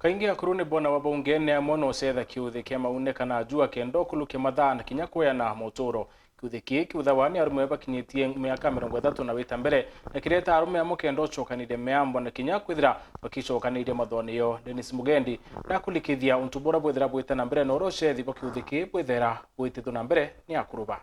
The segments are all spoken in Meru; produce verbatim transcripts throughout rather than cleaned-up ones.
Kaingi akuru ni bonawa baungene amwe na ucetha kiuthi kia maune kana jua kenda ukulukia mathaa na kinya kweana muturo. Kiuthi kii kiuthawa ni arume bakinyitie miaka mirongo ithatu na wita mbere, na kireta arume amwe kenda ucokaniria miambo na kinya kwithira bakicokaniria mathonio. Dennis Mugendi nakulikithia untu bura bwithira bwite na mbere na uria ucethi bwa kiuthi kii bwithira bwitithwe na mbere ni akuru ba.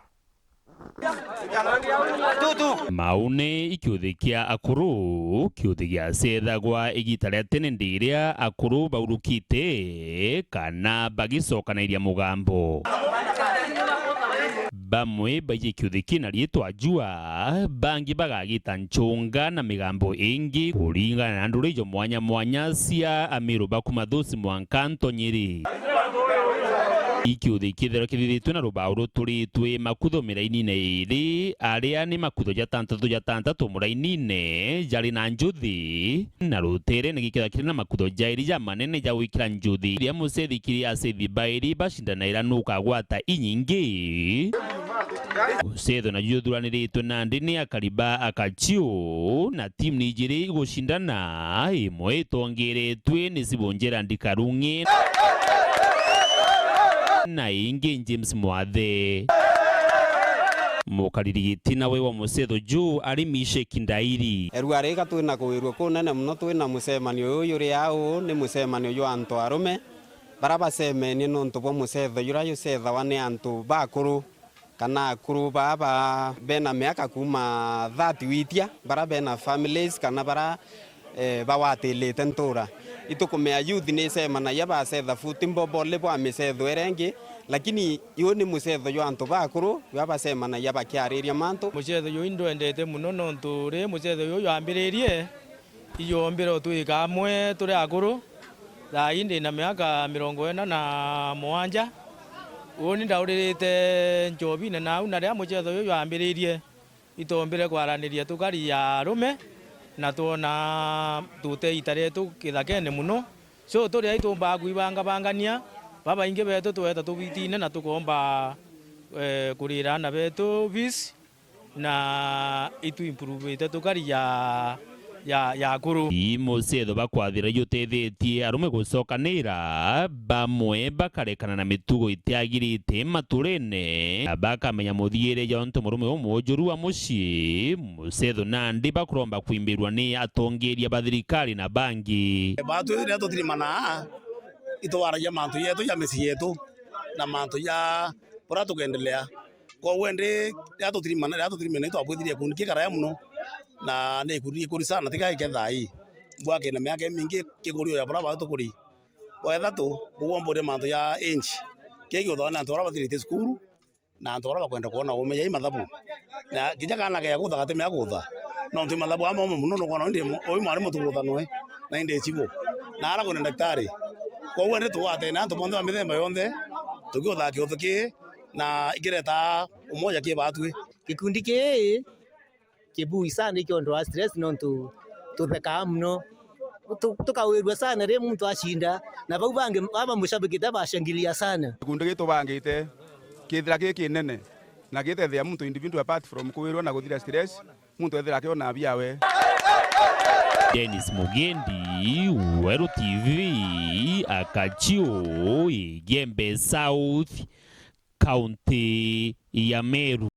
Maune i kiuthi kia akuru, kiuthi giacethagwa igita ria tene ndiria akuru baurukite kana bagicokanairia mugambo. Bamwe baiji kiuthi kina riitwa jua, bangi bagagita ncunga na migambo ingi kuringana na nduri ijo mwanya mwanya cia Amiru ba kuma Thusi mwanka Ntonyiri. I kiuthi kithirwa kithithitwe na rubao ruturitwe makutho mirainine iiri, aria ni makutho jatantatu jatantatu murainine jari na njuthi, na ruteerene gikethirwa kiri na makutho jairi jamanene ja gwikira njuthi. Riria mucethi kiri acethi bairi bacindanaira nu ukagwata inyingi. Ucetho naju juthuraniritwe nandi ni akari ba Akachiu, na timu ni ijiri igucindana, imwe itongeretue ni Sibonjera Ndikarung'i na ingi James Mwathe. Mukariri giti nawe wa mucetho ju ari Mishek Ndairi. Erua rika twina kuwirua kunene muno, twina mucemanio uyu juri au, ni mucemanio jwa antu arume bara bacemenie nontu bwa mucetho jura jucethawa ni antu bakuru. Kana akuru baa ba, bena miaka kuuma thirty witia, bara bena families kana bara, eh, bawatilite ntura. Itukumea youth ni icemanagia bacetha football bwa micetho iria ingi, lakini uu ni mucetho jwa antu bakuru, jwa bacemanagia bakiariria mantu. Mucetho juu indwendete muno nontu ri mucetho juu jwambiririe, ijo mbere utwika amwe turi akuru, thaa ii ndi na miaka mirongo ina na mugwanja. Uuni ndauririte Njobine nau, na riria mucetho uyu jwambiririe, itombire kwaraniria tukari ya arume, na twona tute ita rietu kithakene muno. So, turi ai tumbaa kwibangabangania, babaingi betu tweta tubitine na tukomba, eh, kurira aana betu fees. Na itu improvete tukari ya, ya, ya akuru. Ii mucetho bakwathira jutethetie arume gucokanira, bamwe bakarekana na mitugo itiagirite maturene, na bakamenya muthiire ja untu murume umujuru wa mucii. Mucetho nandi bakuromba kwimbirwa ni atongeria ba thirikari na bangi. Baatwi riria tutirimana, itwaragia mantu jetu ja micii yetu na mantu ja buria tukendelea. Kwoguo indi, riria tutirimana, riria tutirimene, itwabwithirie gikundi kikaraya muno, na ni gikundi gikuri sana, tiga gike thaa ii. Mbwakina miaka imingi kikuri o ya buria bau tukuri. Bwa ithatu, bugomboria mantu ja inchi. Kii giuthawa ni antu baria bathiritie cukuru, na antu baria bakwenda kwona uumia jai mathabu. Na kinya kaana gea gutha gatimea gutha, nontu i mathabu amwe momo muno, nukwona indi uyu mwarimu tugutha noe, na indi icibu, na ara kwenda ndagitari. Kwoguo indi tugwatene antu bonthe ba mithemba yonthe, tugiuthaa kiuthu kii, na ikireta umoja ki baatwi. Gikundi kii kibui sana ikio ndu wa stress, nontu tuthekaa muno. Tu-, tukawirua sana riria muntu acinda, na bau bangi baba mushabikite bashangilia sana. Gikundi gitubangite kithira ki kinene, na gitethia muntu individual apart from kuwirua na guthira stress, muntu ethira akiona biawe. Dennis Mugendi, Weru T V, Akachiu, Igembe South, County ya Meru.